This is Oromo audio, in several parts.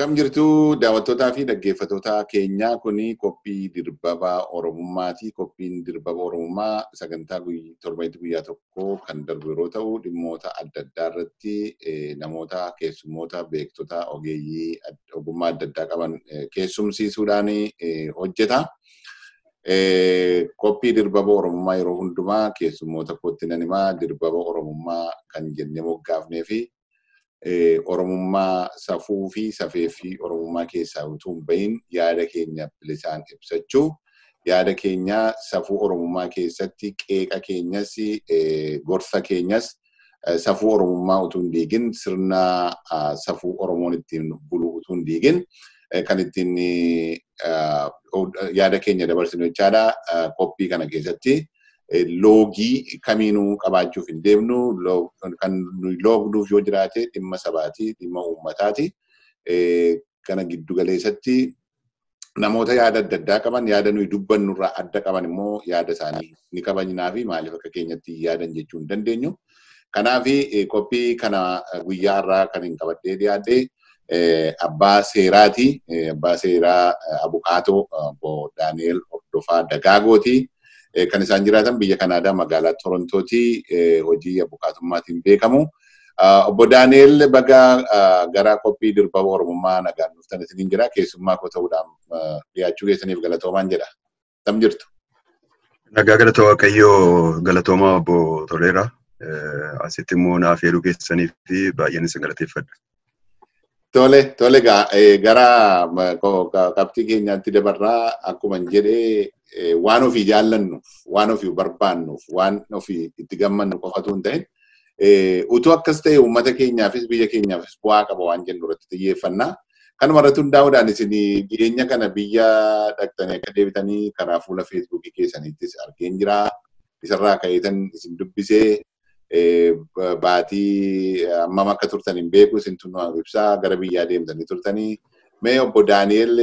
Akkam jirtu daawwattootaa fi dhaggeeffattoota keenyaa, kuni qophii dirbaba Oromummaati. Qophiin dirbaba Oromummaa sagantaa torbanitti guyyaa tokko kan darbu yeroo ta'u, dhimmoota adda addaa irratti namoota keessummoota, beektota, ogeeyyii ogummaa adda addaa qaban keessumsiisuudhaan hojjeta. Qophii dirbaba Oromummaa yeroo hundumaa keessummoota kootti nan himaa. Dirbaba Oromummaa kan jennee moggaafnee fi Oromummaa safuu fi safeeffii Oromummaa keessaa utuu hin bahin yaada keenya bilisaan ibsachuu, yaada keenya safuu Oromummaa keessatti qeeqa keenyas, gorsa keenyas safuu Oromummaa utuu hin diigin, sirna safuu Oromoon ittiin bulu utuu hin diigin kan ittiin yaada keenya dabarsinu jechaadha. Qophii kana keessatti loogii kamiinuu qabaachuuf hin deemnu. Kan nuyi loognuuf yoo jiraate dhimma sabaati, dhimma uummataati. Kana giddu galeessatti namoota yaada adda addaa qaban, yaada nuyi dubbannu irraa adda qaban immoo yaada isaanii ni kabajnaa fi maaliif akka keenyatti yaadan jechuu hin dandeenyu. Kanaaf qophii kana guyyaa har'aa kan hin qabadhee dhiyaadhe abbaa seeraati. Abbaa seeraa Abukaatoo Obbo Daani'el Hordofaa Dagaagooti. Kan isaan jiraatan biyya Kanaadaa magaalaa Torontooti. Hojii abukaatummaatiin beekamu. Obbo Daani'el, baga gara qophii dirbaba Oromummaa nagaan dhuftan isiniin jira. Keessummaa koo ta'uudhaan dhiyaachuu keessaniif galatoomaan jedha. Tam jirtu? Nagaa, galata Waaqayyoo. Galatoomaa Obbo Toleera. Asitti immoo naaf yeroo keessaniif fi baay'een isin galateeffadha. Tole, tole, gara qabxii keenyaatti dabarraa. Akkuma jedhee, waan ofii jaallannuuf, waan ofii barbaannuuf, waan ofii itti gammannu qofatu hin ta'in, utuu akkas ta'e uummata keenyaafis biyya keenyaafis bu'aa qaba waan jennu irratti xiyyeeffannaa. Kanuma irratti hundaa'uudhaan isin dhiyeenya kana biyya dhaqxanii akka deebitanii karaa fuula Feesbuukii keessaniittis argeen jira. Isarraa ka'eetan isin dubbisee, baatii hammam akka turtan hin beeku, isin tun ibsaa gara biyyaa deemtanii turtanii. Mee Obbo Daani'el,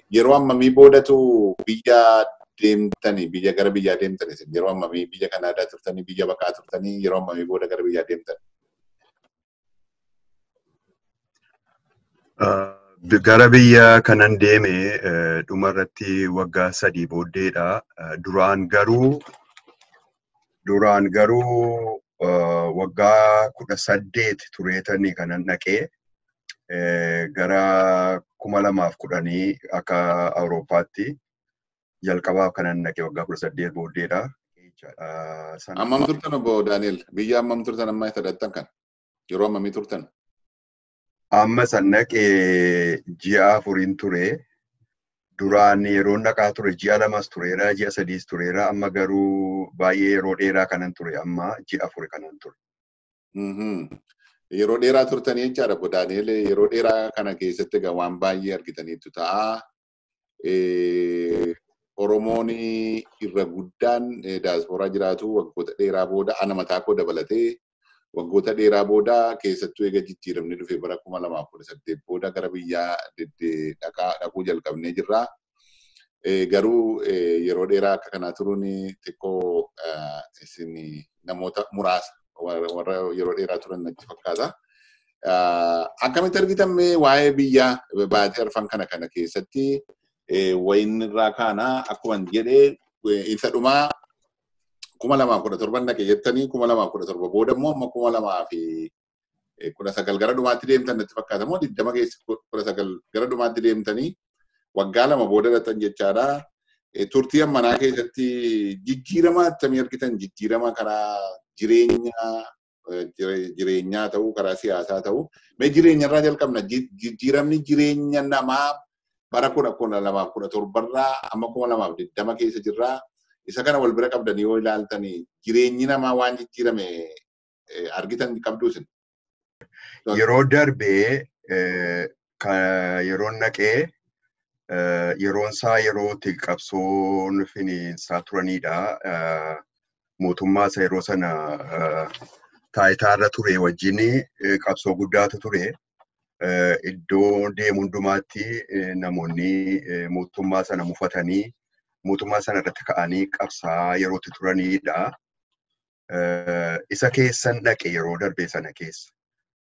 yeroo hammamii boodatu biyya deemtanii, biyya gara biyyaa deemtan? Isin yeroo hammamii biyya Kanaadaa turtanii, biyya baqaa turtanii, yeroo hammamii booda gara biyyaa deemtan? Gara biyya kanan deeme dhumarratti waggaa 3 booddeedha. Duraan garuu waggaa 18 tureetanii kanan dhaqee, gara 2010 akka Awurooppaatti jalqabaaf kanan dhaqee waggaa 18 booddeedha. Hammam turtan, Obbo Daani'el? Biyya hammam turtan amma isa dhaqxan kan? Yeroo hammamii turtan? Amma san dhaqee ji'a 4n ture. Duraan yeroo dhaqaa ture ji'a 2s tureera, ji'a 3s tureera. Amma garuu baay'ee yeroo dheeraa kanan ture. Amma ji'a 4 kanan ture. Yeroo dheeraa turtanii jechaadha, Obbo Daani'el. Yeroo dheeraa kana keessatti egaa waan baay'ee argitaniitu ta'a. Oromoon irra guddaan daasporaa jiraatu waggoota dheeraa booda, ana mataa koo dabalatee, waggoota dheeraa booda, keessattuu eega jijjiiramni dhufe bara 2018 booda gara biyyaa dhaquu jalqabnee jirra. Garuu yeroo dheeraa akka kanaa turuun xiqqoo isin namoota muraasa warra yeroo dheeraa turan natti fakkaata. Akkamitti argitan mee waa'ee biyyaa baatee arfan kana keessatti wayin irraa kaanaa? Akkuma jedhee, isa dhumaa 2017 dhaqe jettanii, 2017 booda immoo amma 2019 gara dhumaatti deemtan natti fakkaata moo 20 keessa 19 gara dhumaatti deemtanii, waggaa 2 booda dhaqxan jechaadha. Turtii ammanaa keessatti jijjiirama attamii argitan? Jijjiirama karaa jireenyaa ta'uu, karaa siyaasaa ta'uu, mee jireenyarraa jalqabna. Jijjiiramni jireenya namaa bara 2017rraa amma 2020 keessa jirraa. Isa kana wal bira qabdanii yoo ilaaltanii, jireenyi namaa waan jijjiirame argitan qabduu isin? Yeroo darbee yeroon naqee yeroon isaa yeroo itti qabsoon finiinsaa turanidha. Mootummaa isa yeroo sana taayitaarra ture wajjin qabsoo guddaatu ture. Iddoo deemu hundumaatti namoonni mootummaa sana mufatanii mootummaa sana irratti ka'anii qabsaa yerootti turanidha. Isa keessan dhaqe yeroo darbe sana keessa.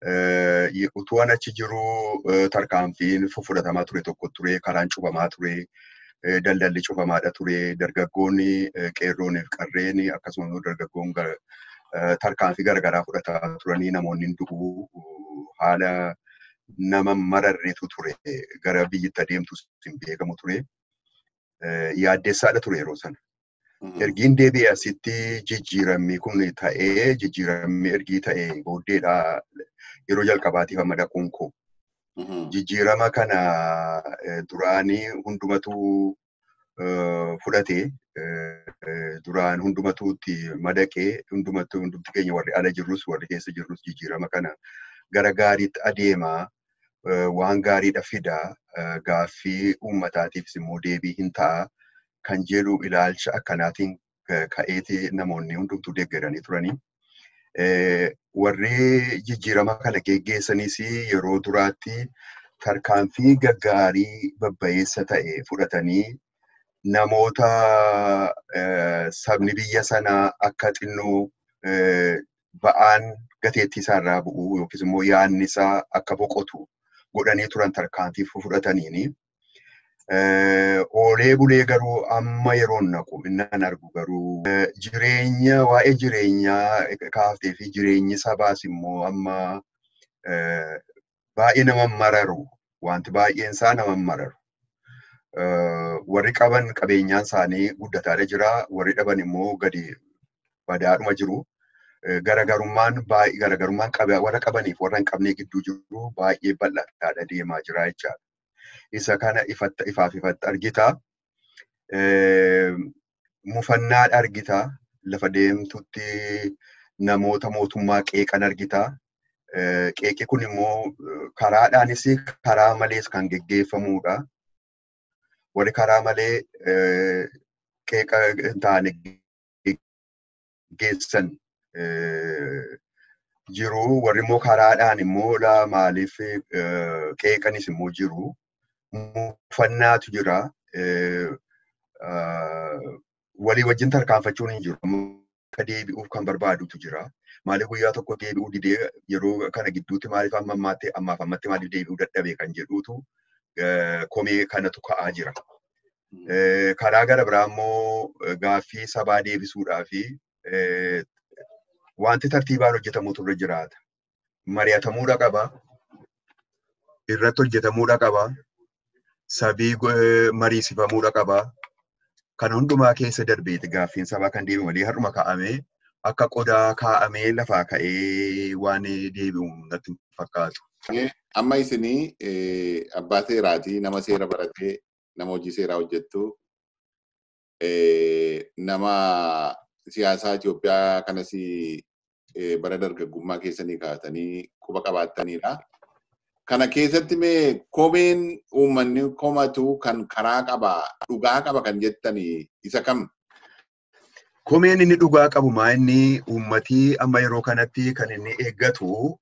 Utuu an achi jiru tarkaanfiin fudhatamaa ture tokko ture, karaan cufamaa ture, daldalli cufamaadha ture, dargaggoonni qeerroonii fi qarreen akkasumas dargaggoon tarkaanfii garaagaraa fudhataa turanii namoonni du'uu haala nama mararreetu ture, gara biyyitti adeemtus hin beekamu ture. Yaaddessaadha ture yeroo sana. Ergiin deebi'ee asitti jijjiiramni kun ta'ee, jijjiiramni ergii ta'ee booddeedha yeroo jalqabaatiif amma dhaquun koo. Jijjiirama kana duraanii hundumatu fudhatee, duraan hundumatu itti madaqee, hundumatu hundumti keenya warri ala jirrus warri keessa jirrus jijjiirama kana gara gaariitti adeemaa, waan gaariidha fidaa, gaaffii uummataatiifis immoo deebii hin ta'a kan jedhu ilaalcha akkanaatiin ka'eeti namoonni hundumtuu deeggaranii turanii. Warri jijjiirama kana geggeessanis yeroo duraatti tarkaanfii gaggaarii babbayeessa ta'e fudhatanii namoota sabni biyya sanaa akka xinnoo ba'aan gateettii isaarraa bu'u yookiis immoo yaadni isaa akka boqotu godhanii turan tarkaanfii fudhataniini. Oolee bulee garuu amma yeroon naqu inni argu garuu jireenya waa'ee jireenyaa kaaftee fi jireenyi sabaas immoo amma baay'ee nama mararu, wanti baay'een isaa nama mararu. Warri qaban qabeenyaan isaanii guddataadha jira, warri dhaban immoo gadi badaadhuma jiru. Garaagarummaan baay'ee garaagarummaan warra qabaniif warra hin qabne gidduu jiru baay'ee bal'ataadha deemaa jira jechaadha. Isa kana ifaaf ifatti argita. Mufannaadha argita. Lafa deemtutti namoota mootummaa qeeqan argita. Qeeqi kun immoo karaadhaanis karaa malees kan geggeeffamudha. Warri karaa malee qeeqa hin taane geggeessan jiru. Warri immoo karaadhaan immoo maaliif qeeqanis immoo jiru. Mufannaatu jira. Walii wajjin tarkaanfachuun hin jiru. Akka deebi'uuf kan barbaadutu jira. Maaliif guyyaa tokko deebi'uu didee yeroo kana gidduutti maaliif amma ammaatti ammaaf ammatti maaliif deebi'uu dadhabee kan jedhuutu komee kanatu ka'aa jira. Karaa gara biraa immoo gaaffii sabaa deebisuudhaa fi wanti tartiibaan hojjetamutu irra jiraata. Mari'atamuudha qaba. Irratti hojjetamuudha qaba. Sabii mariisifamuudha qaba. Kan hundumaa keessa darbeeti gaaffiin sabaa kan deebi'u malee har'uma kaa'amee akka qodaa kaa'amee lafaa ka'ee waan deebi'u natti fakkaatu. Amma isinii abbaa seeraatii, nama seera baratee, nama hojii seeraa hojjettu, nama siyaasaa Itoophiyaa kanas bara dargaggummaa keessanii kaatanii quba qabaattanidha. Kana keessatti mee komeen uummanni komatu kan karaa qaba, dhugaa qaba kan jettanii isa kam? Komeen inni dhugaa qabu maa inni uummatii amma yeroo kanatti kan inni eeggatu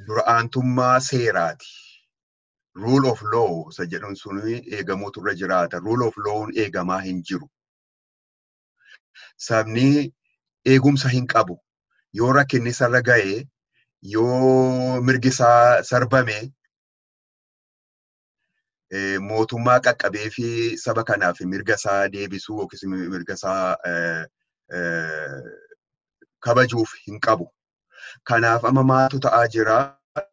dura-aantummaa seeraati. Rule of law isa jedhuun sun eegamuutu irra jiraata. Rule of law eegamaa hin jiru. Sabni eegumsa hin qabu. Yoo rakkinni isarra ga'e, yoo mirgi isaa sarbame, mootummaa qaqqabee fi saba kanaaf mirga isaa deebisuu yookiis mirga isaa kabajuuf hin qabu. Kanaaf amma maaltu ta'aa jira?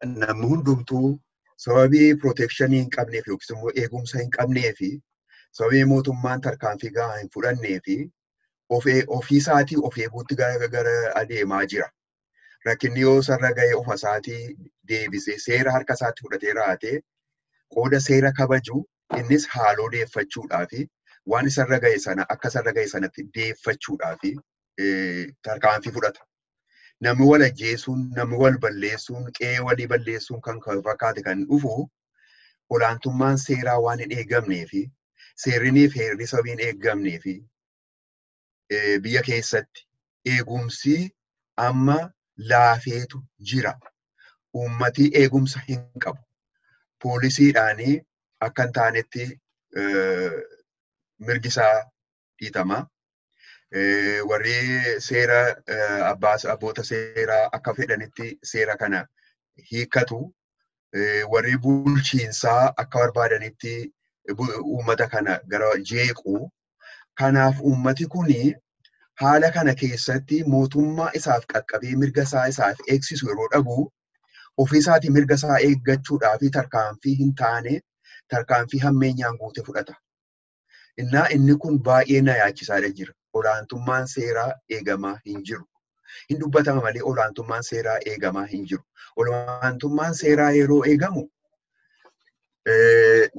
Namni hundumtuu sababii protekshinii hin qabneef yookiis immoo eegumsa hin qabneef, sababii mootummaan tarkaanfii gahaa hin fudhanneef ofiisaatii of eeguutti gara adeemaa jira. Rakkinni yoo sarara ga'ee ofa isaatii deebisee seera harka isaatti fudhatee raatee qooda seera kabaju innis haaloo deeffachuudhaa fi waan isarra ga'e sana akka isarra ga'e sanatti deeffachuudhaa fi tarkaanfii fudhata. Namni wal ajjeesuun, namni wal balleessuun, qe'ee walii balleessuun kan fakkaate kan dhufu olaantummaan seeraa waan hin eegamnee fi seerrinii fi heerri sababii hin eegamnee fi biyya keessatti eegumsi amma laafeetu jira. Uummatii eegumsa hin qabu. Poolisiidhaanii akka hin taanetti mirgi isaa dhiitama. Warri seera abboota seeraa akka fedhanitti seera kana hiikkatu. Warri bulchiinsaa akka barbaadanitti uummata kana gara jeequ. Kanaaf uummati kuni haala kana keessatti mootummaa isaaf qaqqabee mirga isaa isaaf eegsisu yeroo dhabu ofiisaatii mirga isaa eeggachuudhaa fi tarkaanfii hin taane tarkaanfii hammeenyaan guute fudhata. Innaa inni kun baay'ee na yaachisaadha jira. Olaantummaan seeraa eegamaa hin jiru. Hin dubbatama malee olaantummaan seeraa eegamaa hin jiru. Olaantummaan seeraa yeroo eegamu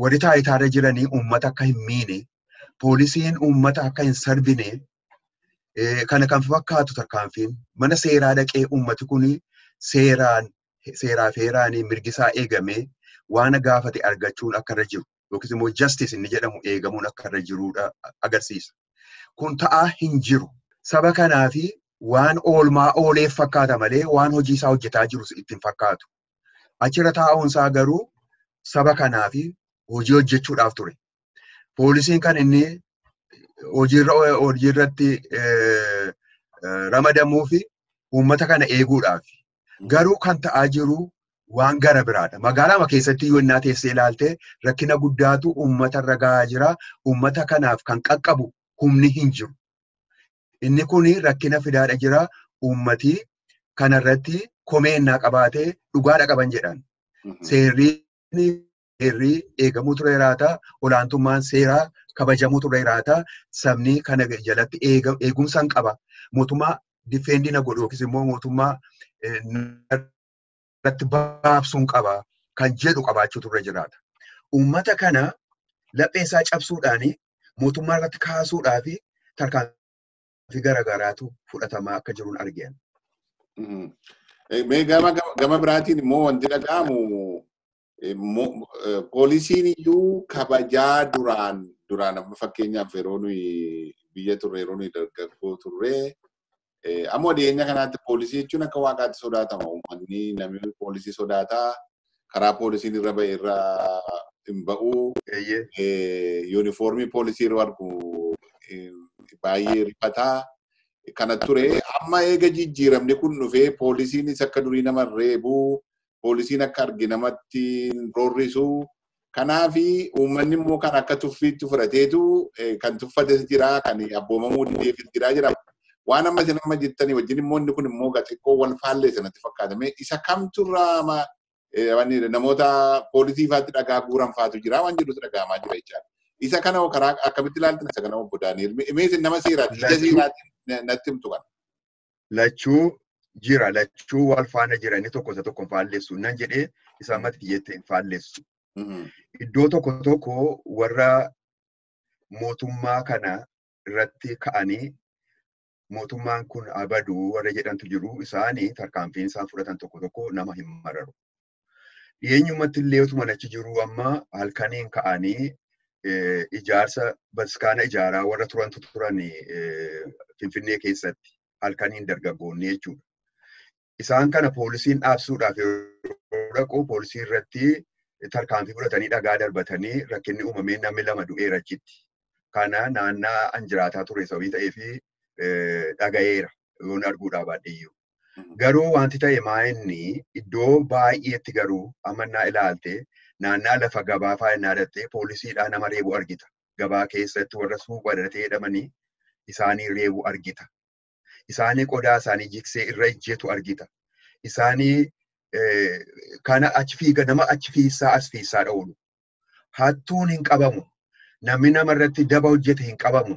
warri taayitaarra jiranii uummata akka hin miine, poolisiin uummata akka hin sarbine, kana kan fakkaatu tarkaanfiin mana seeraa dhaqee uummati kun seeraan seeraaf heeraan mirgi isaa eegamee waan gaafate argachuun akka irra jiru yookiis immoo justice inni jedhamu eegamuun akka irra jirudha agarsiisa. Kun ta'aa hin jiru. Saba kanaafi waan oolmaa ooleef fakkaata malee waan hojii isaa hojjetaa jirus ittiin fakkaatu. Achirra taa'uun isaa garuu saba kanaafi hojii hojjechuudhaaf ture. Poolisiin kan inni hojiirratti ramadamuu fi uummata kana eeguudhaaf. Garuu kan ta'aa jiru waan gara biraadha. Magaalaa keessatti yoo innaa teessee ilaalte rakkina guddaatu uummata irra gahaa jira. Uummata kanaaf kan qaqqabu humni hin jiru. Inni kun rakkina fidaadha jira. Uummati kanarratti komee innaa qabaatee dhugaadha qaban jedhan. Seerri eegamuu ture jiraata. Olaantummaan seeraa kabajamuu ture jiraata. Sabni kana jalatti eegumsa hin qaba. Mootummaa difeendii na godhu yookiis immoo mootummaa irratti baabsuun qaba kan jedhu qabaachuu turre jiraata. Uummata kana laphee isaa cabsuudhaan mootummaa irratti kaasuudhaa fi tarkaanfii garaagaraatu fudhatamaa akka jiruun argina. Mee gama biraatiin immoo wanti dhaga'amu poolisiin iyyuu kabajaa duraan amma fakkeenyaaf yeroo nuyi biyya turre yeroo nuyi dargaggoo turre ammoo dhiyeenya kanaatti poolisii jechuun akka waaqaatti sodaatama. Uummanni namni poolisii sodaataa karaa poolisiin irra ba'e irra hin ba'u. Yuunifoormii poolisii yeroo argu baay'ee rifataa. Kana ture amma eega jijjiiramni kun dhufee poolisiinis akka durii nama reebu, poolisiin akka arge namatti roorrisu. Kanaafi uummanni immoo kan akka tuffiitti fudhateetu kan tuffates jira, kan abboomamuu dideefis jira jira. Waan amma isin amma jettanii wajjin immoo inni kun immoo xiqqoo wal faalleessa natti fakkaata. Isa kamtu irraa namoota poolisii faatti dhagaa guuran faatu jira waan jedhutu dhaga'amaa jira jechaadha. Isa kana karaa akkamitti ilaaltan isa kana obbo Daani'el? Mee isin nama seeraati, ija seeraatiin natti himtu kana. Lachuu jira, lachuu wal faana jira. Inni tokko isa tokko hin faalleessu. Nan jedhee isa ammatti jettee hin faalleessu. Iddoo tokko tokko warra mootummaa kana irratti ka'anii mootummaan kun abaduu warra jedhantu jiru isaanii tarkaanfiin isaan fudhatan tokko tokko nama hin mararu. Dhiyeenyumatti illee utuma achi jiru amma halkaniin ka'anii ijaarsa bataskaana ijaaraa warra turantu turan Finfinnee keessatti halkaniin dargaggoonni jechuudha. Isaan kana poolisiin dhaabsuudhaaf yeroo dhaqu poolisii irratti tarkaanfii fudhatanii dhagaa darbatanii rakkinni uumamee namni lama du'eera achitti. Kana naannaa an jiraataa ture sababii ta'eefi dhaga'eera yoon arguudhaa baadheeyyuu. Garuu wanti ta'e maa inni iddoo baay'eetti garuu amannaa ilaalte naannaa lafa gabaa fa'aa innaa dhattee poolisiidhaan nama reebu argita. Gabaa keessatti warra suuqa dhalatee jedhamanii isaanii reebu argita. Isaanii qodaa isaanii jigsee irra ejjetu argita. Isaanii kana achi fiiga nama achi fiissaa as fiissaa oolu. Hattuun hin qabamu. Namni namarratti daba hojjete hin qabamu.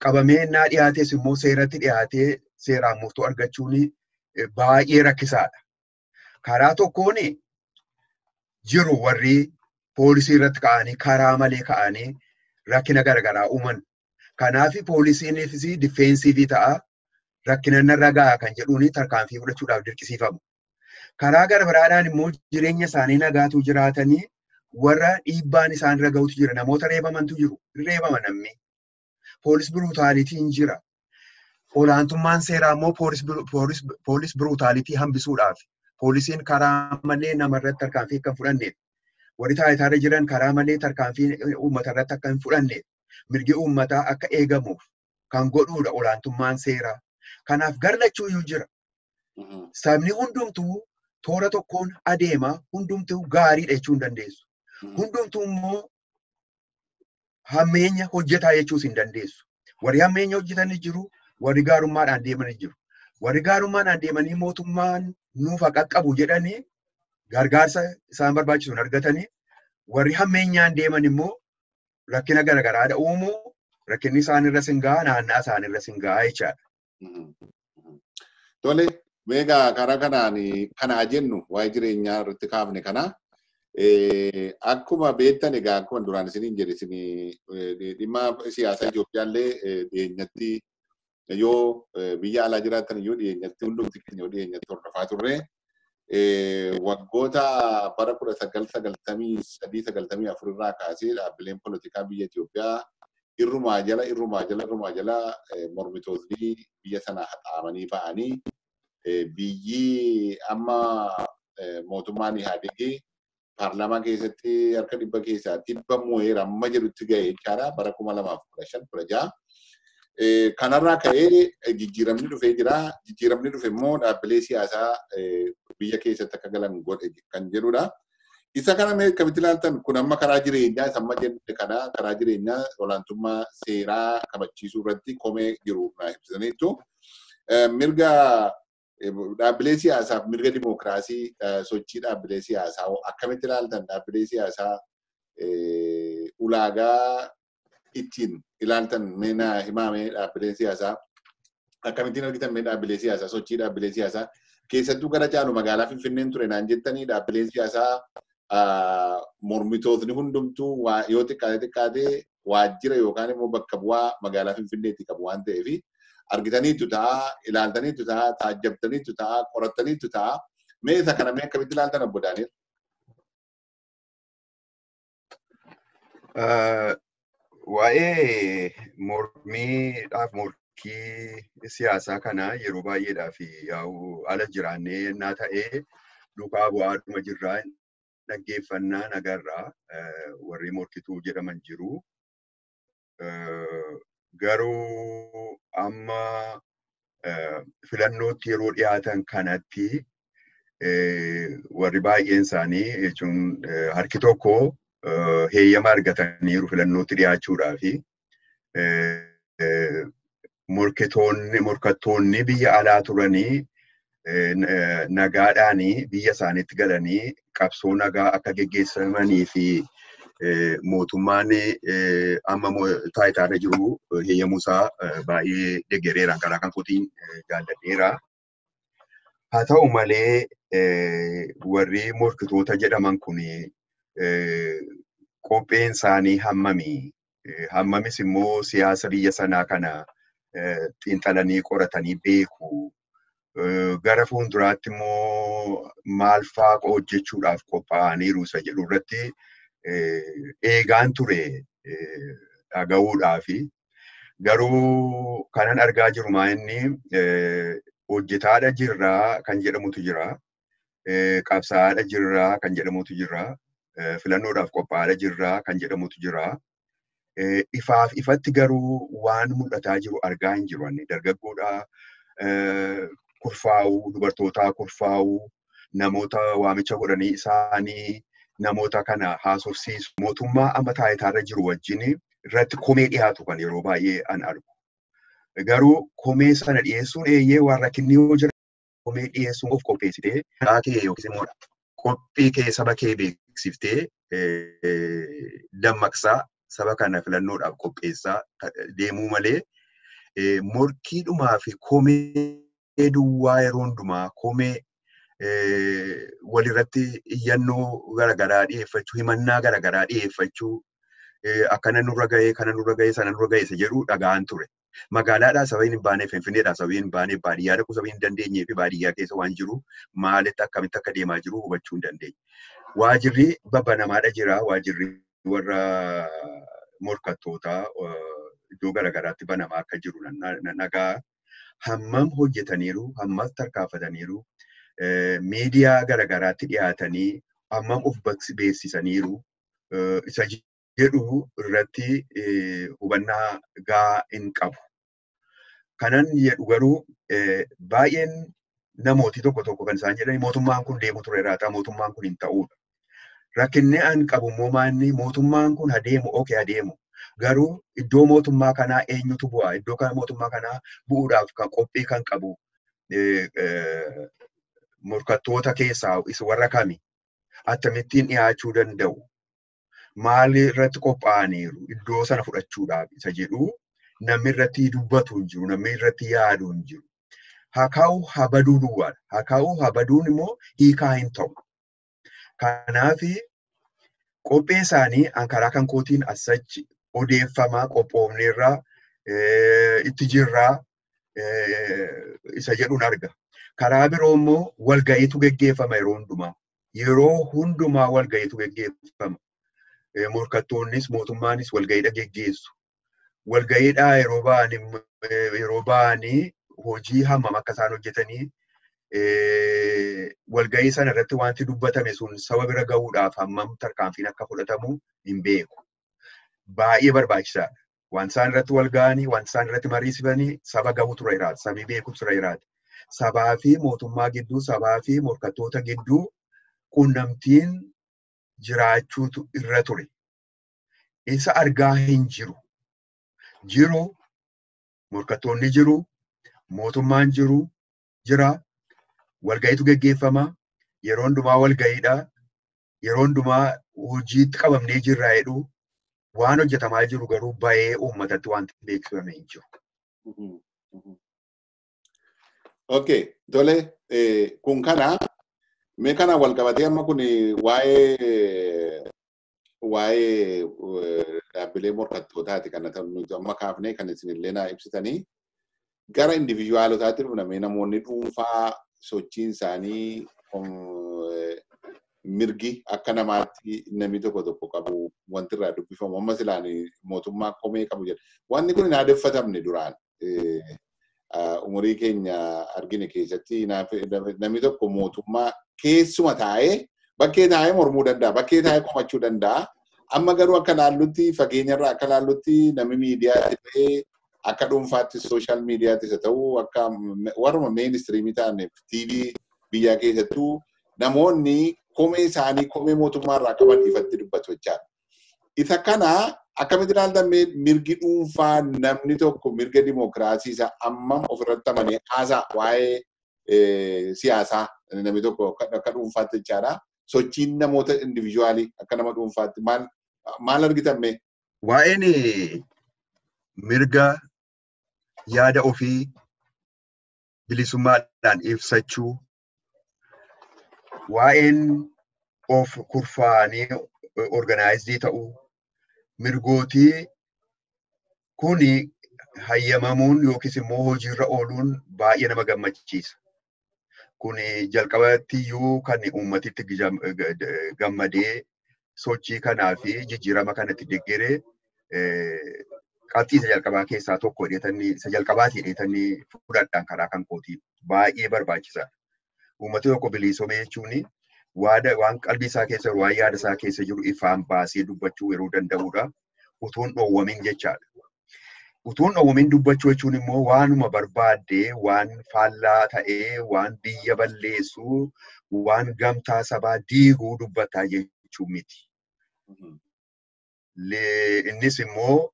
Qabamee innaa dhiyaates immoo seeratti dhiyaatee seeraan murtoo argachuun baay'ee rakkisaadha. Karaa tokkoon jiru warri poolisii irratti ka'anii karaa malee ka'anii rakkina garaagaraa uuman. Kanaaf poolisiinis difeensiivii ta'a. Rakkina narra ga'a kan jedhuun tarkaanfii fudhachuudhaaf dirqisiifamu. Karaa gara biraadhaan immoo jireenya isaanii nagaatu jiraatanii warra dhiibbaan isaan irra gahutu jira. Namoota reebamantu jiru. Reebama namni. Poolis biruutaalitiin jira. Olaantummaan seeraa immoo poolis biruutaalitii hambisuudhaaf. Poolisiin karaa malee namarratti tarkaanfii akka hin fudhanneef. Warri taayitaarra jiran karaa malee tarkaanfii uummata irratti akka hin fudhanneef. Mirgi uummataa akka eegamuuf. kan godhuudha olaantummaan seeraa. Kanaaf garlachuu iyyuu jira. Sabni hundumtuu toora tokkoon adeema, hundumtuu gaariidha jechuu hin dandeessu. Hundumtuu immoo hammeenya hojjetaa jechuus hin dandeessu. Warri hammeenya hojjetanii jiru, warri gaarummaadhaan deemanii jiru. Warri gaarummaadhaan deemanii mootummaan nuuf haa qaqqabu jedhanii gargaarsa isaan barbaachisu hin argatanii, warri hammeenyaan deeman immoo rakkina garaagaraadha uumuu, rakkinni isaanirra sin gahaa, naannaa isaanirra sin gahaa jechaadha. Tole, meegaa karaa kanaan kanaa jennu waa'ee jireenyaa irratti kaafne kana akkuma beektan egaa akkuma duraan isiniin jedhe isin dhimma siyaasaa Itoophiyaallee dhiyeenyatti yoo biyya alaa jiraattan iyyuu dhiyeenyatti hundumti keenya yoo dhiyeenyatti hordofaa turre waggoota bara 1993-94 irraa kaasee dhaabbileen poolitikaa biyya Itoophiyaa irrumaa jala irrumaa jala irrumaa jala mormitootni biyya sana haxaamanii ba'anii biyyi amma mootummaan Ihaadegii paarlaamaa keessatti harka 100 keessaa 100 mo'eera amma jedhutti ga'e jechaadha bara 2015-16. Kanarraa ka'ee jijjiiramni dhufee jira. Jijjiiramni dhufe immoo dhaabbilee siyaasaa biyya keessatti akka galan godhe kan jedhudha. Isa kana mee akkamitti ilaaltan? Kun amma karaa jireenyaa isa amma jenne kana karaa jireenyaa olaantummaa seeraa kabachiisuu irratti komee jiru naa ibsitaniittu. Mirga dhaabbilee siyaasaaf mirga dimookiraasii sochii dhaabbilee siyaasaa akkamitti ilaaltan? Dhaabbilee siyaasaa ulaagaa ittiin ilaaltan mee naa himaa mee dhaabbilee siyaasaa akkamittiin argitan mee dhaabbilee siyaasaa sochii dhaabbilee siyaasaa keessattuu gara caalu magaalaa Finfinneen ture naan jettanii dhaabbileen siyaasaa mormitootni hundumtuu yoo xiqqaate xiqqaate waajjira yookaan immoo bakka bu'aa magaalaa Finfinneetti qabu waan ta'eef argitaniitu ta'a, ilaaltaniitu ta'a, taajjabtaniitu ta'a, qorattaniitu ta'a. Mee isa kana mee akkamitti ilaaltan Obbo Daani'el? Waa'ee mormiidhaaf morkii siyaasaa kana yeroo baay'eedhaaf yaa'u ala jiraannee yennaa ta'ee duukaa bu'aadhuma jirraa dhaggeeffannaa nagarraa warri morkituu jedhaman jiru. Garuu amma filannootti yeroo dhiyaatan kanatti warri baay'een isaanii jechuun harki tokko heeyyama argataniiru filannootti dhiyaachuudhaaf. Morkattoonni biyya alaa turanii nagaadhaan biyya isaaniitti galanii qabsoo nagaa akka geggeessamanii fi mootummaan amma taayitaarra jiru heeyyamuusaa baay'ee deeggareera. Karaa kan kootiin jaalladheera. Haa ta'u malee warri morkitoota jedhaman kun qopheen isaanii hammami? Hammamis immoo siyaasa biyya sanaa kana xiinxalanii qoratanii beeku. Gara fuulduraatti immoo maal fa'aa hojjechuudhaaf qophaa'aniiru isa jedhu irratti eegaan ture dhaga'uudhaafi. Garuu kanan argaa jiru maa inni hojjetaadha jirraa kan jedhamutu jira. Qabsaa'aadha jirraa kan jedhamutu jira. Filannoodhaaf qophaa'aadha jirraa kan jedhamutu jira. Ifaaf ifatti garuu waan mul'ataa jiru argaa hin jiru. Dargaggoodha kurfaa'uu, dubartootaa kurfaa'uu, namoota waamicha godhanii isaanii namoota kana haasofsiisu. Mootummaa amma taayitaarra jiru wajjin irratti komee dhiyaatu kan yeroo baay'ee an argu. Garuu komee sana dhiyeessuun eeyyee waan rakkinni yoo jira komee dhiyeessuun of qopheessitee karaa kee yookiis immoo qophii kee saba kee beeksiftee dammaqsaa saba kana filannoodhaaf qopheessaa deemuu malee morkiidhumaa fi komee duwwaa yeroo hundumaa komee walirratti iyyannoo garaagaraa dhiyeeffachuu, himannaa garaagaraa dhiyeeffachuu, akkana nurra ga'ee, kana nurra ga'ee, sana nurra ga'ee isa jedhu dhaga'an ture. Magaalaadhaa sababiin hin baaneef, Finfinneedhaa sababiin hin baaneef, baadiyyaa dhaquu sababiin hin dandeenyee fi baadiyyaa keessa waan jiru maalitti akkamitti akka deemaa jiru hubachuu hin dandeenye. Waajirri babbanamaadha jira. Waajirri warra morkattootaa iddoo garaagaraatti banamaa akka jiru nagaa hammam hojjetaniiru, hammam tarkaanfataniiru, miidiyaa garaagaraatti dhiyaatanii hammam of beeksisaniiru isa jedhu irratti hubannaa gahaa hin qabu. Kanan jedhu garuu baay'een namooti tokko tokko kan isaan jedhan mootummaan kun deemu ture irraa mootummaan kun hin ta'uudha. Rakkinni an qabu immoo maanni mootummaan kun adeemu okee adeemu. Garuu iddoo mootummaa kanaa eenyutu bu'a? Iddoo kana mootummaa kanaa bu'uudhaaf kan qophii kan qabu morkattoota keessaa isa warra kami? Akkamittiin dhiyaachuu danda'u? Maal irratti qophaa'aniiru? Iddoo sana fudhachuudhaaf isa jedhu namni irratti dubbatu hin jiru, namni irratti yaadu hin jiru. Haa ka'u haa baduu duwwaadha. Haa ka'u haa baduun immoo hiikaa hin ta'u. Kanaaf qophee isaanii an karaa kan kootiin asachi odeeffamaa qophoofneerraa itti jirraa isa jedhuun arga. Karaa biroo immoo walga'iitu geggeeffama yeroo hundumaa. Yeroo hundumaa walga'iitu geggeeffama. Morkattoonnis mootummaanis walga'iidha geggeessu. Walga'iidhaa yeroo ba'anii hojii hammam akka isaan hojjetanii walga'ii sana irratti wanti dubbatame sun saba bira gahuudhaaf hammam tarkaanfiin akka fudhatamu hin beeku. Baay'ee barbaachisaadha. Wanti isaan irratti wal ga'anii, wanti isaan irratti mariisifanii saba gahu ture jiraata. Sabii beeku ture jiraata. Sabaa fi mootummaa gidduu, sabaa fi morkattoota gidduu quunnamtiin jiraachuutu irra ture. Isa argaa hin jiru. Jiru, morkattoonni jiru, mootummaan jiru, jira. Walga'iitu geggeeffama. Yeroo hundumaa walga'iidha. Yeroo hundumaa hojiitti qabamnee jirra jedhu waan hojjetamaa jiru garuu bahee uummatatti wanti beeksifame hin jiru. Okay, tole kun kana mee kana wal qabatee amma kun waa'ee dhaabbilee morkattootaati kana nuti amma kaafnee kan isinillee naa ibsitanii gara individuaalotaatti dhufna mee namoonni dhuunfaa sochiin isaanii mirgi akka namaatti namni tokko tokko qabu wanti irraa dubbifamu amma silaan mootummaa komee qabu jedha. Wanni kun hin aadeffatamne duraan umurii keenya argine keessatti namni tokko mootummaa keessuma taa'ee bakkee taa'ee mormuu danda'a, bakkee taa'ee komachuu danda'a. Amma garuu akka laallutti fageenyarraa akka laallutti namni miidiyaatti ta'ee akka dhuunfaatti sooshaal miidiyaattis haa ta'u akka warra meenistiriimii ta'an TV biyyaa keessattuu namoonni komee isaanii komee mootummaa irraa qaban ifatti dubbatu jechaadha. Isa kana akkamitti ilaaltan mirgi dhuunfaa namni tokko mirga dimookiraasii isaa ammam ofirratti amanee haasaa waa'ee siyaasaa namni tokko akka dhuunfaatti jechaadha. Sochiin namoota indivijuwaalii akka nama dhuunfaatti maal argitan mee? Waa'een mirga yaada ofii bilisummaadhaan ibsachuu, waa'een of kurfaanii organaayizii ta'uu, mirgootii kuni hayyamamuun yookiis immoo hojiirra ooluun baay'ee nama gammachiisa. Kuni jalqabatti iyyuu kan uummatitti gammadee sochii kanaa fi jijjiirama kanatti deeggaree qabxii isa jalqabaa keessaa tokko jedhetanii isa jalqabaati jedhetanii fudhadhaan karaa kan kootii baay'ee barbaachisaadha. Uummati tokko bilisoomee jechuun waan qalbii isaa keessa jiru, waan yaada isaa keessa jiru ifaan baasee dubbachuu yeroo danda'udha. Utuun dhoowwamin jechaadha. Utuun dhoowwamin dubbachuu jechuun immoo waanuma barbaaddee, waan faallaa ta'ee, waan biyya balleessuu, waan gamtaa sabaa diiguu dubbataa jechuu miti. Innis immoo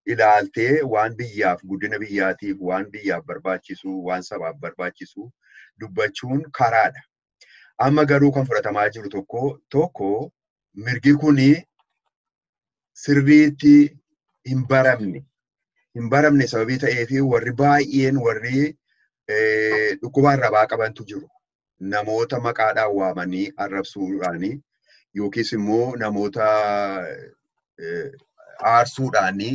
ilaaltee waan biyyaaf guddina biyyaatiif, waan biyyaaf barbaachisu, waan sabaaf barbaachisu dubbachuun karaadha. Amma garuu kan fudhatamaa jiru tokko mirgi kuni sirriitti hin baramne. Hin baramne sababii ta'eefi warri baay'een warri dhukkuba arrabaa qabantu jiru. Namoota maqaadhaan waamanii arrabsuudhaani yookiis immoo namoota aarsuudhaani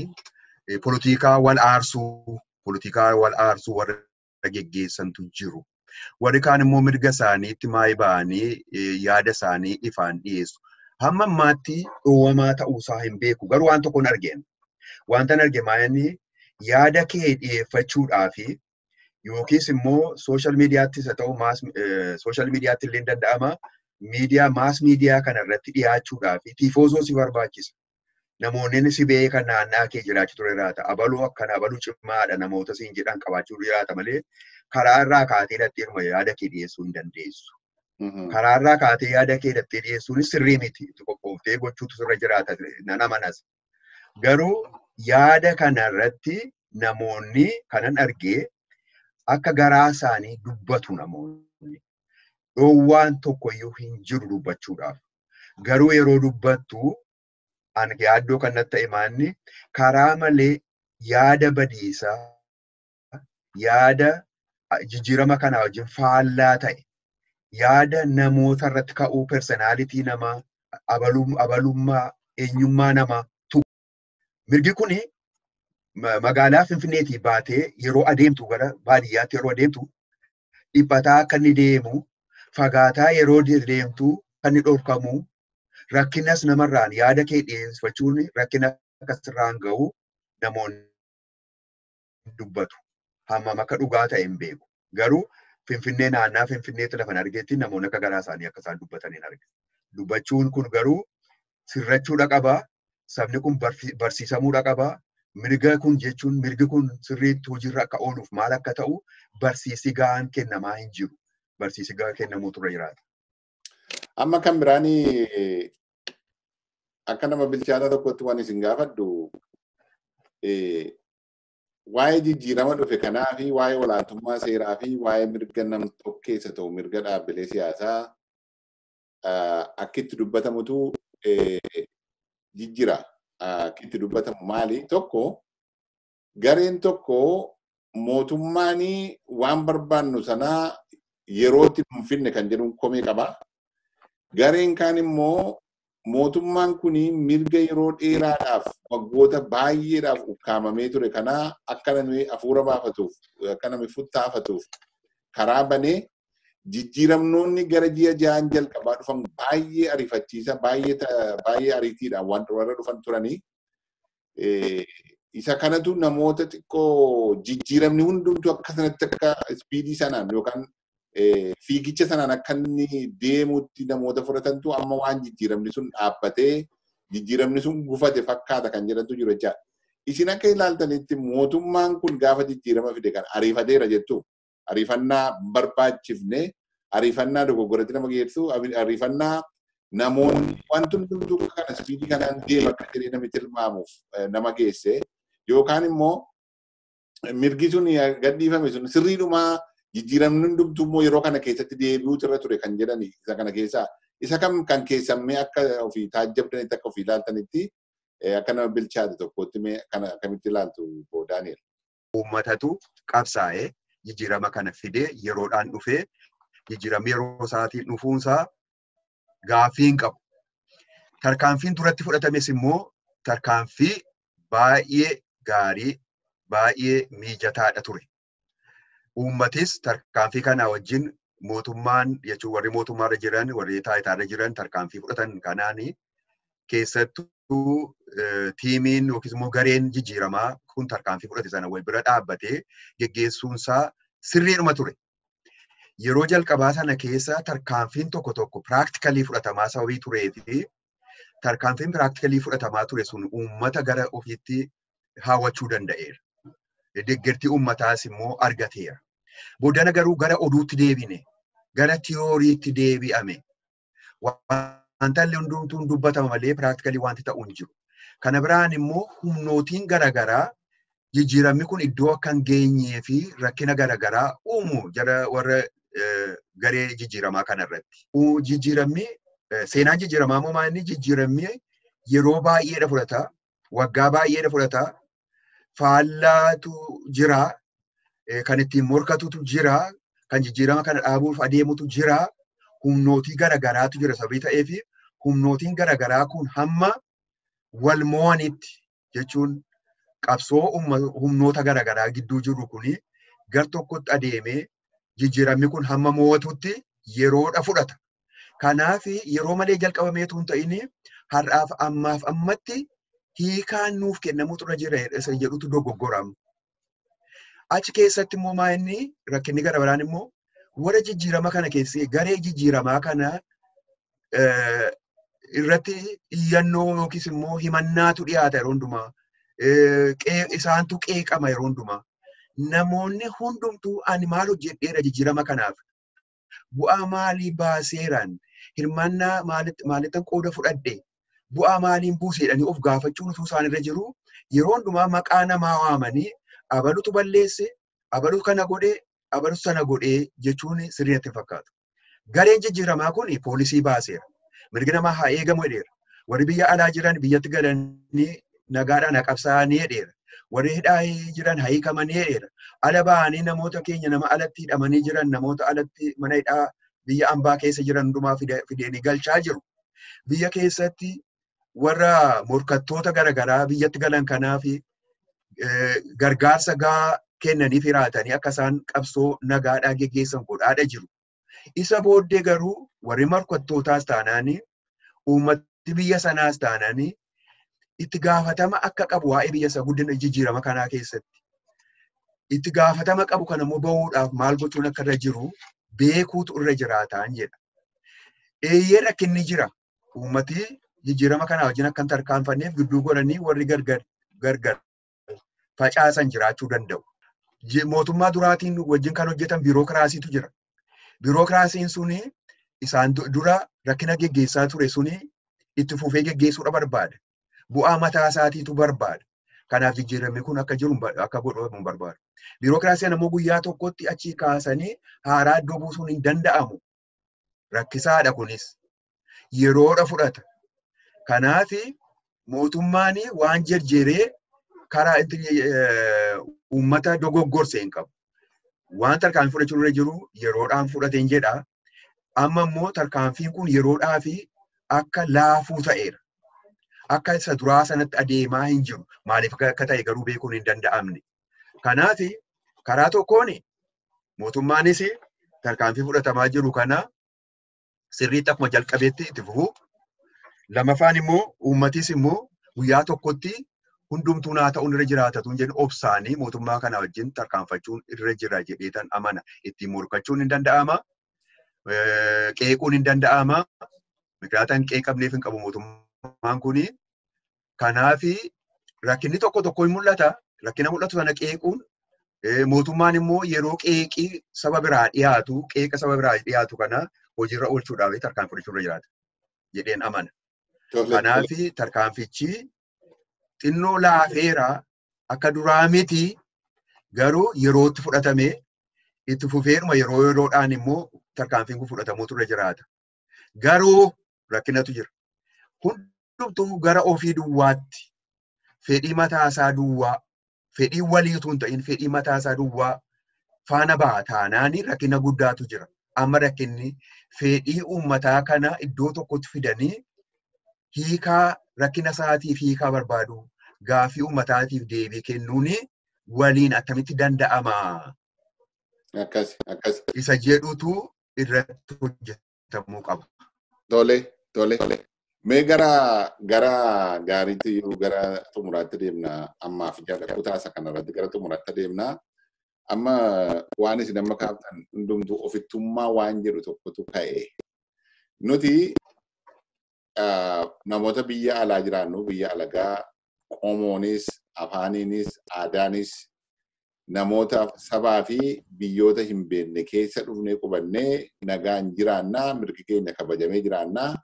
polotikaa wal aarsuu warra geggeessantu jiru. Warri kaan immoo mirga isaaniitti maayii ba'anii yaada isaanii ifaan dhiyeessu. Hamma ammaatti dhoowwamaa ta'uusaa hin beeku. Garuu waan tokko hin argeen. Wanta hin arge maayini yaada kee dhiyeeffachuudhaafi yookiis immoo sooshaal miidiyaattis haa ta'u sooshaal miidiyaatti illee danda'ama. Miidiyaa maas miidiyaa kana irratti dhiyaachuudhaafi tiifoozoo si barbaachisa. Namoonni si beekan naannaa kee jiraachuu ture jiraata. Abaluu akkana abaluu cimaadha namoota siin jedhan qabaachuu jiraata malee karaa irraa kaatee dhattee yaada kee dhiyeessuu hin dandeessu. Karaa irraa kaatee yaada kee dhattee dhiyeessuun sirrii miti. Itti qophooftee gochuutu sirra jiraata nan amanas. Garuu yaada kanarratti namoonni kanan argee akka garaa isaanii dubbatu namoonni. Dhoowwaan tokkoyyuu hin jiru dubbachuudhaaf. Garuu yeroo dubbattu ani yaaddoo kanatti ta'e maanni karaa malee yaada badiisaa, yaada jijjiirama kanaa wajjin faallaa ta'e, yaada namoota irratti ka'uu personaalitii namaa, abalummaa, eenyummaa namaa tuqu. Mirgi kuni magaalaa Finfinneetii baatee yeroo adeemtu gara baadiyyaatti yeroo adeemtu dhiphataa akka inni deemu, fagaataa yeroo deemtu kan inni dhorkamu, rakkinas namarraan yaada kee dhiyeeffachuun rakkina akkasirraan gahu namoonni dubbatu. Hammam akka dhugaa ta'e hin beeku. Garuu Finfinnee naannaa Finfinneetti lafan argetti namoonni akka garaa isaanii akka isaan dubbatan hin arge. Dubbachuun kun garuu sirrachuudha qaba. Sabni kun barsiisamuudha qaba. Mirga kun jechuun mirgi kun sirriitti hojiirra akka ooluuf maal akka ta'u barsiisi gahaan kennamaa hin jiru. Barsiisi gahaan kennamuu turre jiraata. Amma kan biraanii akka nama bilchaataa tokkotti waan isin gaafadhu waa'ee jijjiirama dhufe kanaa fi waa'ee olaantummaa seeraa fi waa'ee mirga nam-tokkeessa ta'u mirga dhaabbilee siyaasaa akka itti dubbatamutu jijjiira. Akka itti dubbatamu maali? Tokko gareen tokko mootummaan waan barbaannu sanaa yerootti hin finne kan jedhu komee qaba. Gareen kaan immoo mootummaan kun mirga yeroo dheeraadhaaf waggoota baay'eedhaaf ukkaamamee ture kanaa akka namni hafuura baafatuuf akka namni futtaafatuuf karaa banee jijjiiramnoonni gara ji'a ja'an jalqabaa dhufan baay'ee ariifachiisa baay'ee ariitiidhaan waan warra dhufan turanii isa kanatu namoota xiqqoo jijjiiramni hundumtuu akka sanatti akka ispiidii sanaan yookaan fiigicha sanaan akka inni deemutti namoota fudhatantu amma waan jijjiiramni sun dhaabbatee jijjiiramni sun gufate fakkaata kan jedhantu jiru jechaadha. Isin akka ilaaltanitti mootummaan kun gaafa jijjiirama fide kan ariifateera jettu ariifannaa barbaachifne ariifannaa dogoggoratti nama geessu ariifannaa namoonni wanti hundumtuu kana ispiidii kanaan deema akka jedhee namni tilmaamuuf nama geesse yookaan immoo mirgi sun gadhiifame sun sirriidhumaa jijjiiramni hundumtuu immoo yeroo kana keessatti deebi'uutu irra ture kan jedhani isa kana keessaa isa kam kan keessammee akka ofii taajjabdanitti akka ofii ilaaltanitti akka nama bilchaate tokkotti mee kana akkamitti ilaaltu Daani'el. Uummatatu qabsaa'ee jijjiirama kana fidee yeroodhaan dhufee jijjiiramni yeroo isaatiin dhufuunsaa gaaffii hin qabu. Tarkaanfiin duratti fudhatames immoo tarkaanfii baay'ee gaarii baay'ee mijataadha ture. Uummatis tarkaanfii kanaa wajjin mootummaan jechuun warri mootummaarra jiran warri taayitaarra jiran tarkaanfii fudhatan kanaani keessattuu tiimiin yookiis immoo gareen jijjiiramaa kun tarkaanfii fudhate sana wal bira dhaabbatee geggeessuunsaa sirriidhuma ture. Yeroo jalqabaa sana keessa tarkaanfiin tokko tokko piraaktikalii fudhatamaa sababii turee fi tarkaanfiin piraaktikalii fudhatamaa ture sun uummata gara ofiitti hawwachuu danda'eera. Deeggartii uummataas immoo argateera. Boodana garuu gara oduutti deebine, gara tiyooriitti deebi'ame. Wanta illee hundumtuun dubbatama malee piraaktikalii wanti ta'u hin jiru. Kana biraan immoo humnootiin garaagaraa jijjiiramni kun iddoo akka hin geenyee fi rakkina garaagaraa uumu jara warra garee jijjiiramaa kanarratti. Jijjiiramni seenaan jijjiiramaa immoo maal inni jijjiiramni yeroo baay'eedha fudhata, waggaa baay'eedha fudhata, faallaatu jira, kan ittiin morkatutu jira, kan jijjiirama kana dhaabuuf adeemutu jira, humnootii garaagaraatu jira sababii ta'eef humnootiin garaagaraa kun hamma wal mo'anitti jechuun qabsoo humnoota garaagaraa gidduu jiru kuni gar tokkotti adeemee jijjiiramni kun hamma mo'atutti yeroodha fudhata. Kanaaf yeroo malee jalqabameetu hin ta'in har'aaf ammaaf ammatti hiikaan nuuf kennamutu irra jira isa jedhutu dogoggorama. Achi keessatti immoo maa inni rakkinni gara biraan immoo warra jijjiirama kana keessi garee jijjiiramaa kana Irratti iyyannoo yookiis immoo himannaatu dhiyaata yeroo hundumaa. Isaantu qeeqama yeroo hundumaa. Namoonni hundumtuu ani maal hojjedheera jijjiirama kanaaf? Bu'aa maalii baaseeraan? Hirmaannaa maalittan qooda fudhadhe? Bu'aa maaliin buuseedhanii of gaafachuun utuu isaan irra jiru yeroo hundumaa maqaa namaa waamanii abalutu balleesse, abalutu kana godhee, abalutu sana godhee jechuun sirrii natti hin fakkaatu. Gareen jijjiiramaa kun poolisii baaseera. Mirgi namaa haa eegamu jedheera. Warri biyya alaa jiran biyyatti galanii nagaadhaan haa qabsaa'anii jedheera. Warri hidhaa jiran haa hiikamanii jedheera. Ala ba'anii namoota keenya nama alatti hidhamanii jiran namoota alatti mana hidhaa biyya ambaa keessa jiran hundumaa fideenii galchaa jiru. Biyya keessatti warra morkattoota garaagaraa biyyatti galan kanaaf gargaarsa gahaa kennanii firaatanii akka isaan qabsoo nagaadhaa geggeessan godhaadha jiru. Isa booddee garuu warri morkattootaas taanaanii uummatti biyya sanaas taanaanii itti gaafatama akka qabu waa'ee biyya isaa guddina jijjiirama kanaa keessatti. Itti gaafatama qabu kana immoo bahuudhaaf maal gochuun akka irra jiru beekuutu irra jiraataan jedha. Eeyyee rakkinni jira. Uummati jijjiirama kanaa wajjin akka hin tarkaanfanneef gidduu godhanii warri gargar facaasan jiraachuu danda'u. Mootummaa duraatiin wajjin kan hojjetan biirokiraasiitu jira. Biirokiraasiin suni isaan dura rakkina geggeessaa ture suni itti fufee geggeessuudha barbaada. Bu'aa mataa isaatiitu barbaada. Kanaaf jijjiiramni kun akka jiru akka godhamu hin barbaadu. Biirokiraasiin ammoo guyyaa tokkotti achii kaasanii haaraa iddoo buusuun hin danda'amu. Rakkisaadha kunis. Yeroodha fudhata. Kanaaf mootummaan waan jarjaree karaa uummata dogoggorse hin qabu. Waan tarkaanfii fudhachuun irra jiru yeroodhaan fudhateen jedha. Amma immoo tarkaanfiin kun yeroodhaa fi akka laafuu ta'eera. Akka isa duraa sanatti adeemaa hin jiru. Maaliif akka ta'e garuu beekuun hin danda'amne. Kanaaf karaa tokkoon mootummaanis tarkaanfii fudhatamaa jiru kana sirriitti akkuma jalqabeetti itti fufu. Lamaffaan immoo uummatis immoo guyyaa tokkotti hundumtuu naa ta'uun irra jiraatatu hin jedhu obsaanii mootummaa kana wajjin tarkaanfachuun irra jira jedheetan amana. Ittiin morkachuun hin danda'ama. Qeequun hin danda'ama. Mikiraataan qeeqamneef hin qabu mootummaan kuni. Kanaaf rakkinni tokko tokko hin mul'ata. Rakkina mul'atu sana qeequun mootummaan immoo yeroo qeeqii saba biraa dhiyaatu qeeqa saba biraa dhiyaatu kana hojiirra oolchuudhaaf tarkaanfii fudhachuu irra jiraata jedheen amana. Kanaaf tarkaanfichi xinnoo laafeera akka duraa miti garuu yerootti fudhatame itti fufeeruma yeroo yeroodhaan immoo tarkaanfiin kun fudhatamuutu irra jiraata. Garuu rakkinatu jira. Hundumtuu gara ofii duwwaatti fedhii mataasaa duwwaa fedhii waliitu hin ta'in fedhii mataasaa duwwaa faana baha taanaani rakkina guddaatu jira. Amma rakkinni fedhii uummataa kana iddoo tokkotti fidanii hiikaa rakkina isaatiif hiikaa barbaadu gaaffii uummataatiif deebii kennuun waliin akkamitti danda'ama? Akkas akkas. Isa jedhutu irratti hojjetamuu qaba. Tole tole. Mee gara gaariitti yoo gara xumuraatti deemna ammaaf jala kutaa isa kanarratti gara xumuraatti deemna. Amma waan isin amma kaaftan hundumtuu ofittummaa waan jedhu tokkotu ka'e. Nuti namoota biyya alaa jiraannu biyya alagaa qomoonis, afaaniinis, aadaanis namoota sabaa fi biyyoota hin beekne keessa dhufnee qubannee nagaan jiraannaa, mirgi keenya kabajamee jiraannaa.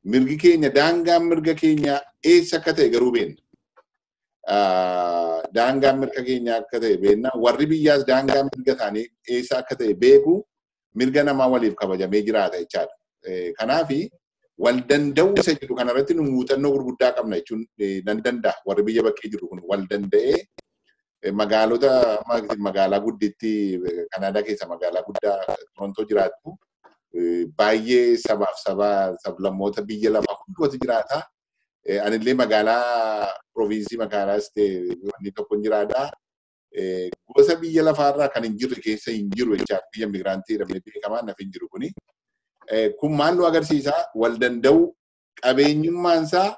Mirgi keenya daangaan mirga keenya eessa akka ta'e garuu beekna. Daangaan mirga keenya akka ta'e beekna. Warri biyyaas daangaan mirga isaanii eessa akka ta'e beeku mirga namaa waliif kabajamee jiraata jechaadha. Kanaafi wal danda'uu isa jedhu kanarratti nu muuxannoo gurguddaa qabna jechuun nan danda'a. Warri biyya bakkee jiru kun wal danda'ee magaalota magaalaa gudditti Kanaadaa keessa magaalaa guddaa Torontoo jiraattu baay'ee sabaaf sabaa sablammoota biyya lafaa hundumatu jiraata. Anillee magaalaa proviinsii magaalaas ta'e wanni tokko hin jiraadha. Gosa biyya lafaarraa kan hin jirre keessa hin jiru jechaadha. Biyya migiraantii jedhamee beekamaa naf hin jiru kuni. Kun maal nu agarsiisa? Wal danda'u qabeenyummaan isaa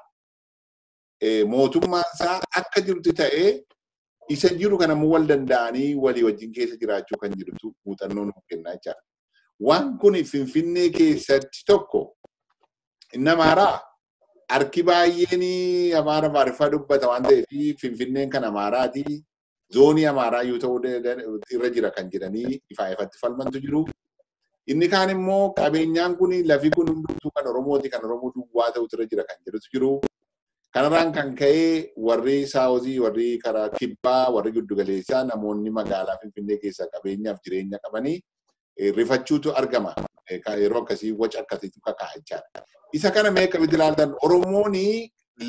mootummaan isaa akka jirutti ta'ee isa jiru kana immoo wal danda'anii walii wajjin keessa jiraachuu kan jirutu muuxannoo nuuf kennaa jechaadha. Waan kun Finfinnee keessatti tokko inni amaaraa Harki baay'een afaan Amaariffaa dubbata waan ta'eef Finfinneen kan Amaaraati. Zoonii Amaaraa yoo ta'u irra jira kan jedhanii ifaa ifatti falmantu jiru. Inni kaan immoo qabeenyaan kun lafi kun hundumtuu kan Oromooti kan Oromoo duwwaa ta'utu irra jira kan jedhutu jiru. Kanarraan kan ka'e warri Saawuzii, warri karaa Kibbaa, warri giddugaleessaa namoonni magaalaa Finfinnee keessaa qabeenyaaf jireenya qabanii rifachuutu argama. Yeroo akkasii waca akkasiitu kaka'a jechaadha. Isa kana mee akkamitti ilaaltan? Oromoon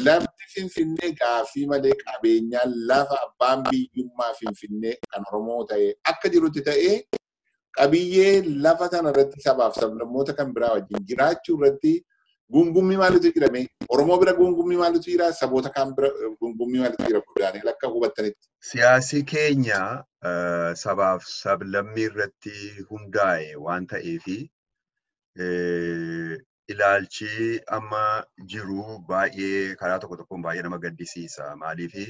lafti Finfinnee gaaffii malee qabeenyaa lafa abbaan biyyummaa Finfinnee kan Oromoo ta'e akka jirutti ta'ee qabiyyee lafa sana irratti sabaaf sablammoota kan biraa wajjin jiraachuu irratti gungummii maalitu jira mee? Oromoo bira gungummii maalitu jira? Saboota kaan bira gungummii maalitu jira? Daani'el akka hubattanitti. Siyaasi keenya sabaaf sablammii irratti hundaa'e waan ta'eefi ilaalchi amma jiru baay'ee karaa tokko tokkoon baay'ee nama gaddisiisa. Maaliifi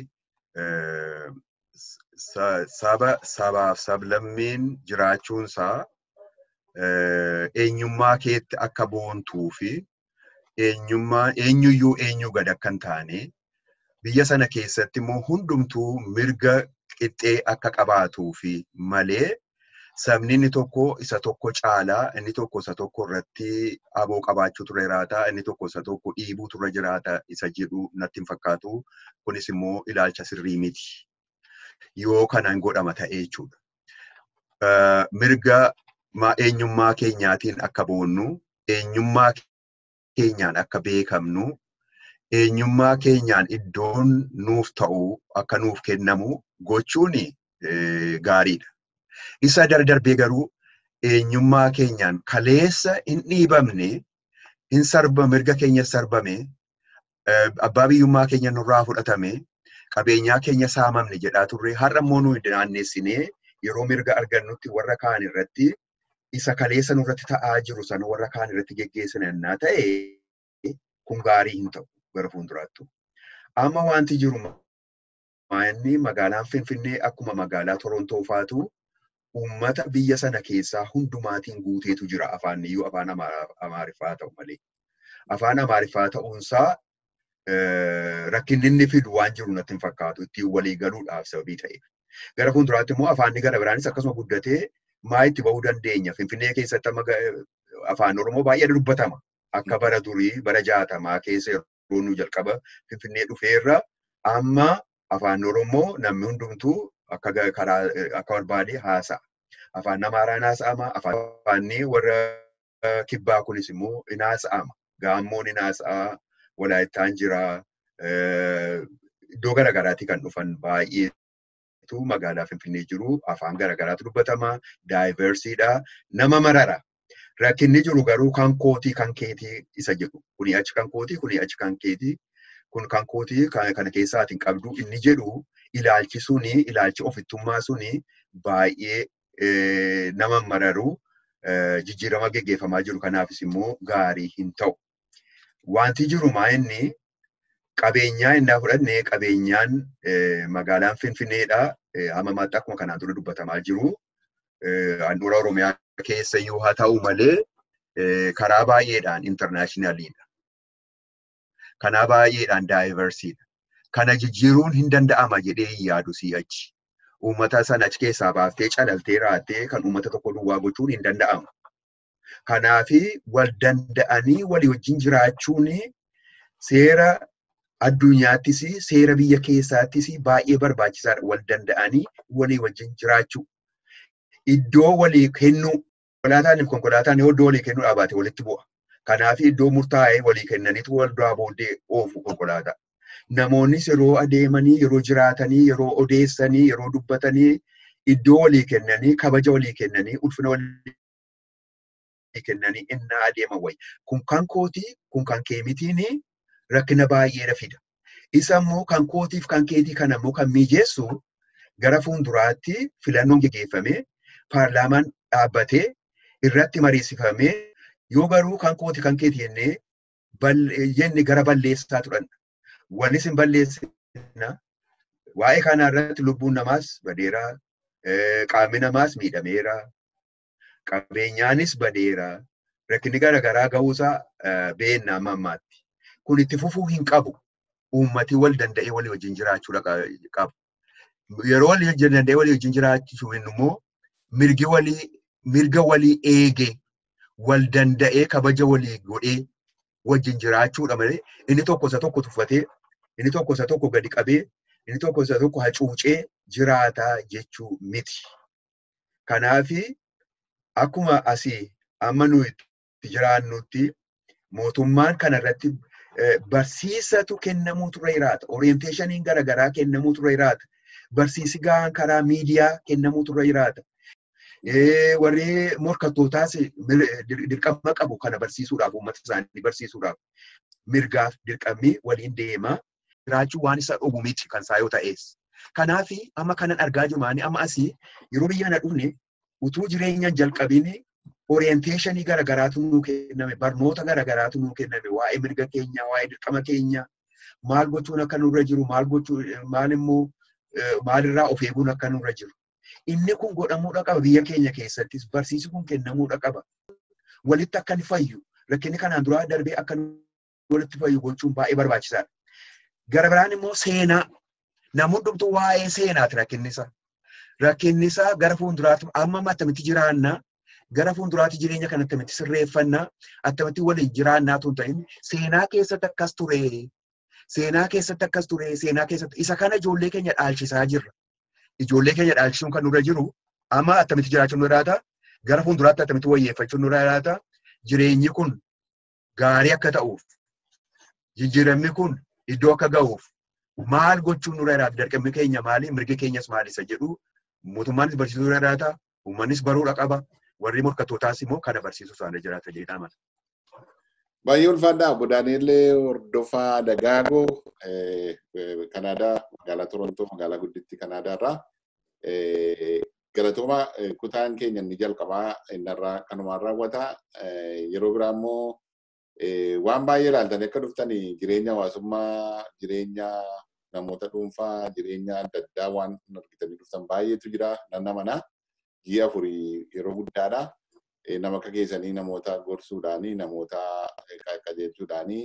sabaaf sablammiin jiraachuunsaa eenyummaa keetti akka boontuu fi eenyummaa eenyuyyuu eenyuu gad akka hin taane biyya sana keessatti immoo hundumtuu mirga qixxee akka qabaatuu fi malee sabni inni tokko isa tokko caalaa, inni tokko isa tokko irratti aboo qabaachuu ture jiraata, inni tokko isa tokko dhiibuu ture jiraata isa jedhu natti hin fakkaatu. Kunis immoo ilaalcha sirrii miti. Yoo kanaan godhama ta'e jechuudha. Mirga eenyummaa keenyaatiin akka boonnu, eenyummaa keenyaan akka beekamnu, eenyummaa keenyaan iddoon nuuf ta'u akka nuuf kennamu gochuun gaariidha. Isa darbee garuu eenyummaa keenyaan kaleessa hin dhiibamne, hin sarbame, mirga keenya sarbame, abbaa biyyummaa keenya nurraa fudhatame, qabeenyaa keenya saamamne jedhaa turre har'a immoo nuyi naannessinee yeroo mirga argannutti warra kaan irratti isa kaleessa nurratti ta'aa jiru sana warra kaan irratti geggeessina yennaa ta'e kun gaarii hin ta'u gara fuulduraattu. Amma wanti jiru inni magaalaan Finfinnee akkuma magaalaa Torontoo faatu uummata biyya sana keessaa hundumaatiin guuteetu jira afaan iyyuu afaan Amaariffaa ta'u malee. Afaan Amaariffaa ta'uunsaa rakkinni inni fidu waan jiru natti hin fakkaatu ittiin walii galuudhaaf sababii ta'eef. Gara fuulduraatti immoo afaanni gara biraanis akkasuma guddatee maa itti bahuu dandeenya. Finfinnee keessatti amma afaan Oromoo baay'ee dubbatama. Akka bara durii bara 60 keessa yeroo nu jalqaba Finfinnee dhufeerra amma afaan Oromoo namni hundumtuu akka karaa akka barbaade haasa'a. Afaan Amaaraan haasa'ama, afaanni warra kibbaa kunis immoo in haasa'ama. Gaammoon in haasa'a, Walaayittaan jira, iddoo garaagaraatii kan dhufan baay'eetu magaalaa Finfinnee jiru. Afaan garaagaraatu dubbatama, daayiversiidha, nama marara. Rakkinni jiru garuu kan kootii kan keetii isa jedhu. Kuni achi kan kootii, kuni achi kan keetii, kun kan kootii kana keessaa ati hin qabdu inni jedhu ilaalchi suni, ilaalchi ofittummaa suni baay'ee nama mararu jijjiirama geggeeffamaa jiru kanaafis immoo gaarii hin ta'u. Wanti jiru maa inni qabeenyaa innaa fudhanne qabeenyaan magaalaan Finfinneedha. Hamma ammaatti akkuma kanaan dura dubbatamaa jiru. Handhuura Oromiyaa keessa iyyuu haa ta'u malee karaa baay'eedhaan intarnaashinaaliidha. Karaa baay'eedhaan daayiversiidha. Kana jijjiiruun hin danda'ama jedhee hin yaadu si'achi. Uummata sana achi keessaa baaftee calaltee raattee kan uummata tokko duwwaa gochuun hin danda'amu. Kanaafi wal danda'anii walii wajjin jiraachuun seera addunyaattis seera biyya keessaattis baay'ee barbaachisaadha. Wal danda'anii walii wajjin jiraachuu. Iddoo walii kennuu konkolaataan konkolaataan yoo iddoo walii kennuu dhaabate walitti bu'a. Kanaaf iddoo murtaa'e walii kennaniitu wal duraa booddee oofu konkolaataa. Namoonnis yeroo adeemanii, yeroo jiraatanii, yeroo odeessanii, yeroo dubbatanii iddoo walii kennanii, kabaja walii kennanii, ulfina walii kennanii innaa adeeman wayya. Kun kan kootii, kun kan kee mitiin rakkina baay'eedha fida. Isa immoo kan kootiif kan keetii kana immoo kan mijeessu gara fuulduraatti filannoon geggeeffamee paarlaamaan dhaabbatee irratti mariisifamee yoo garuu kan kootii kan keetii jennee jenne gara balleessaa turan. Walis hin balleessina. Waa'ee kana irratti lubbuun namaas badeera, qaamni namaas miidhameera, qabeenyaanis badeera, rakkinni garaagaraa gahuusaa beekna amma ammaatti. Kun itti fufuu hin qabu. Uummati wal danda'ee walii wajjin jiraachuu qaba. Yeroo wal danda'ee walii wajjin jiraachuu immoo mirga walii eegee wal danda'ee kabaja walii godhee wajjin jiraachuudha malee inni tokko isa tokko tuffatee, inni tokko isa tokko gadi qabee, inni tokko isa tokko hacuucee jiraataa jechuu miti. Kanaafi akkuma asii amma nuyi itti jiraannutti mootummaan kanarratti barsiisatu kennamuu ture jiraata. Orienteeshiniin garaagaraa kennamuu ture jiraata. Barsiisi gahaan karaa miidiyaa kennamuu ture jiraata. Warri morkattootaas dirqama qabu kana barsiisuudhaaf, uummata isaanii barsiisuudhaaf mirgaaf dirqamni waliin deema. Jiraachuu waan isa dhowwu miti kan isaa yoo ta'es. Kanaaf amma kanan argaa jiru maani amma asii yeroo biyya kana dhufne utuu jireenyaan jalqabiin orienteeshinii garaagaraatu nuu kenname, barnoota garaagaraatu nuu kenname, waa'ee mirga keenyaa, waa'ee dirqama keenyaa, maal gochuun akka nurra jiru, maal gochuu, maal immoo maalirraa of eeguun akka nurra jiru. Inni kun godhamuudha qaba biyya keenya keessattis, barsiisi kun kennamuudha qaba. Walitti akka inni fayyu, rakkinni kanaan duraa darbee akka walitti fayyu gochuun baay'ee barbaachisaadha. Gara biraan immoo seenaa. Namni hundumtuu waa'ee seenaati rakkinni isaa. Rakkinni isaa gara fuulduraatti amma attamitti jiraannaa, gara fuulduraatti jireenya kana attamitti sirreeffannaa, attamitti waliin jiraannaa tun ta'in seenaa keessatti akkas ture. Seenaa keessatti akkas ture, seenaa keessatti isa kana ijoollee keenya dhaalchisaa jirra. Ijoollee keenya dhaalchisuun kan nurra jiru amma attamitti jiraachuun nurra jiraata, gara fuulduraatti attamitti wayyeeffachuun nurra jiraata. Jireenyi kun gaarii akka ta'uuf, jijjiiramni kun iddoo akka ga'uuf maal gochuun nurra jiraata, dirqamni keenya maali, mirgi keenyas maali isa jedhu mootummaanis barsiisuu nurra jiraata, uummannis baruudha qaba, warri morkattootaas immoo kana barsiisuu isaanii jiraata jedhee amana. Baay'ee ulfaadhaa Obbo Daani'el Hordofaa Dagaagoo Kanaadaa magaalaa Torontoo magaalaa guddittii Kanaadaa irraa galatooma kutaan keenya inni jalqabaa innarraa kanumaan raawwata. Yeroo biraa immoo waan baay'ee ilaaltanii akka dhuftanii jireenya hawaasummaa, jireenya namoota dhuunfaa, jireenya adda addaa waan argitanii dhuftan baay'eetu jira. Nan amana. Ji'a afurii yeroo guddaadha. Nama akka keessanii namoota gorsuudhaanii, namoota qajeelchuudhaanii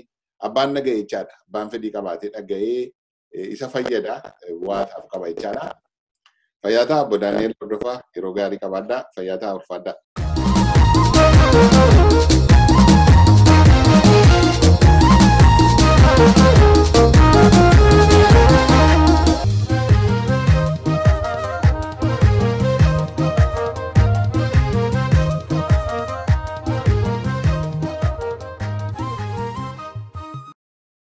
abbaan dhaga'e jechaadha. Abbaan fedhii qabaatee dhaga'ee isa fayyada waa ta'aaf qaba jechaadha. Fayyaa ta'a Obbo Daani'el Hordofaa yeroo gaarii qabaadhaa. Fayyaa ta'a ulfaadhaa.